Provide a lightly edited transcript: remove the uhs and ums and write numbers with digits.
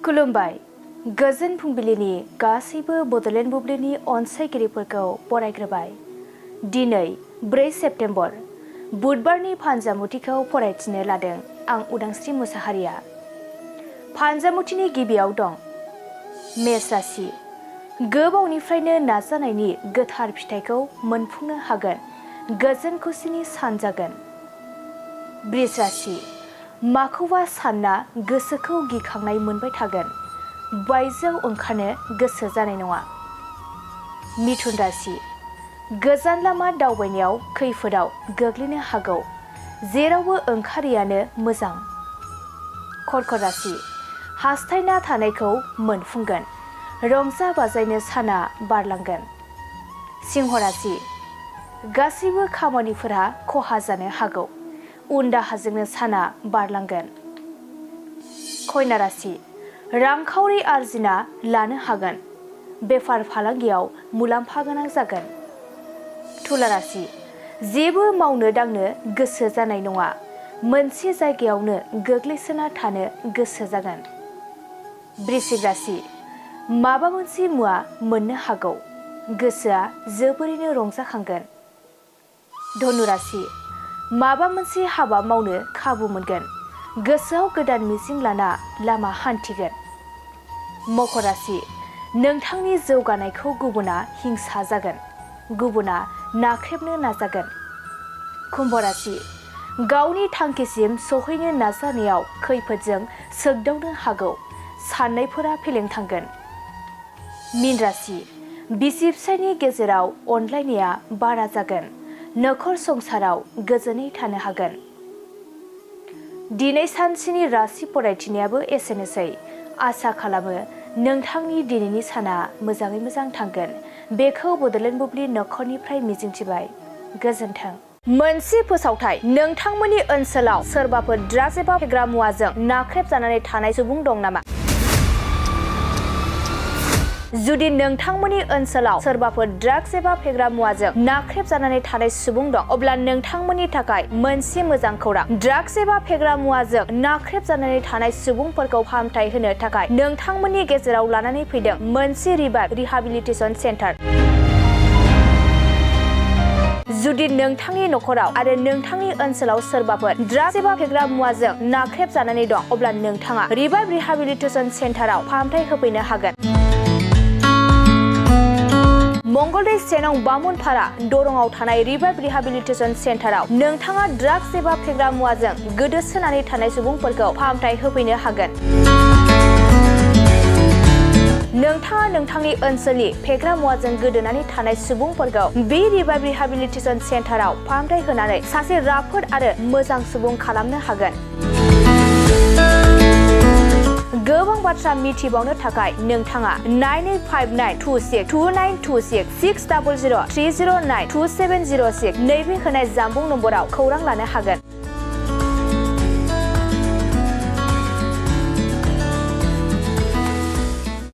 खुलुमबाय गोजोन फुंबिलिनि गासैबो बड'लेण्ड बुब्लिनि अनसायगिरिफोरखौ बरायग्रोबाय। दिनै 4 सेप्तेम्बर बुधबारनि फानजामुथिखौ फरायथिनो लादों आं उदांस्रि मुसाहारिया। फानजामुथिनि गिबियाव दं मेष राशि। गोबावनिफ्रायनो नाजानायनि गोथार फिथाइखौ मोनफुंनो हागोन, गोजोन खुसिनि सान जागोन। बृष राशि। माखौबा सानना गोसोखौ गिखांनाय मोनबाय थागोन, बायजोआव ओंखारनो गोसो जानाय नङा। मिथुन राशि। गोजान लामा दावबायनायाव खैफोदाव गोग्लैनो हागौ, जेरावबो ओंखारियानो मोजां। कर्कट राशि। हास्थायना थानायखौ मोनफुंगोन, रंजा बाजायनो साना बारलांगोन। सिंह राशि। गासैबो खामानिफोरा खहा जानो हागौ, उन दाहाजोंनो साना बारलांगोन। कन्या राशि। रांखावरि आरजिना लानो हागोन, बेफार फालांगियाव मुलाम्फा गोनां जागोन। तुला राशि। जेबो मावनो दांनो गोसो जानाय नङा, मोनसे जायगायावनो गोग्लैसोना थानो गोसो जागोन। वृश्चिक राशि। माबा मोनसे मुवा मोननो हागौ, गोसोआ जोबोरैनो रंजाखांगोन। धनु राशि। माबा मोनसे हाबा मावनो खाबु मोनगोन, गोसोआव गोदान मिजिं लाना लामा हान्थिगोन। मकर राशि। नोंथांनि जौगानायखौ गुबुना हिंसा जागोन, गुबुना नाख्रेबनो नाजागोन। कुम्भ राशि। गावनि थांखिसिम सहैनो नाजानायाव खैफोदजों सोगदावनो हागौ, साननायफोरा फेलें थांगोन। मीन राशि। बिसि फिसायनि गेजेराव अनलायनाया बारा जागोन, नखर संसाराव गोजोनै थानो हागोन। दिनै सानसेनि राशि फरायथिनायाबो एसेनोसै। आसा खालामो नोंथांनि दिनैनि साना मोजाङै मोजां थांगोन, बेखौ बड'लेण्ड बुब्लि नखरनिफ्राय मिजिंथिबाय। गोजोन्थों। मोनसे फोसावथाय। नोंथांमोननि ओनसोलाव सोरबाफोर ड्राग्स एबा फेग्रा मुवाजों नाख्रेबजानानै थानाय सुबुं दं नामा? जुदि नोंथांमोननि ओनसोलाव सोरबाफोर ड्राग्स एबा फेग्रा मुवाजों नाख्रेबजानानै थानाय सुबुं दं, अब्ला नोंथांमोननि थाखाय मोनसे मोजां खौरां। ड्राग्स एबा फेग्रा मुवाजों नाख्रेबजानानै थानाय सुबुंफोरखौ फाहामथाय होनो थाखाय नोंथांमोननि गेजेराव लानानै फैदों मोनसे रिभाइभ रिहाबिलिटेसन सेन्टार। जुदि नोंथांनि नखराव आरो नोंथांनि ओनसोलाव सोरबाफोर ड्राग्स एबा फेग्रा मुवाजों नाख्रेबजानानै दं, अब्ला नोंथाङा रिभाइभ रिहाबिलिटेसन सेन्टाराव फाहामथाय होफैनो हागोन। मंगलदै 1 नं बामोनपारा दरंआव थानाय रिभाइभ रिहाबिलिटेसन सेन्टाराव नोंथाङा ड्राग्स एबा फेग्रा मुवाजों गोदोसोनानै थानाय सुबुंफोरखौ फाहामथाय होफैनो हागोन। नोंथाङा नोंथांनि ओनसोलनि फेग्रा मुवाजों गोदोनानै थानाय सुबुंफोरखौ बे रिभाइभ रिहाबिलिटेसन सेन्टाराव फाहामथाय होनानै सासे राफोद आरो मोजां सुबुं खालामनो हागोन। गोबां बाथ्रा मिथिबावनो थाखाय नोंथाङा 9859262926 60030927706 नैबे होनाय जानबुं नम्बराव खौरां लानो हागोन।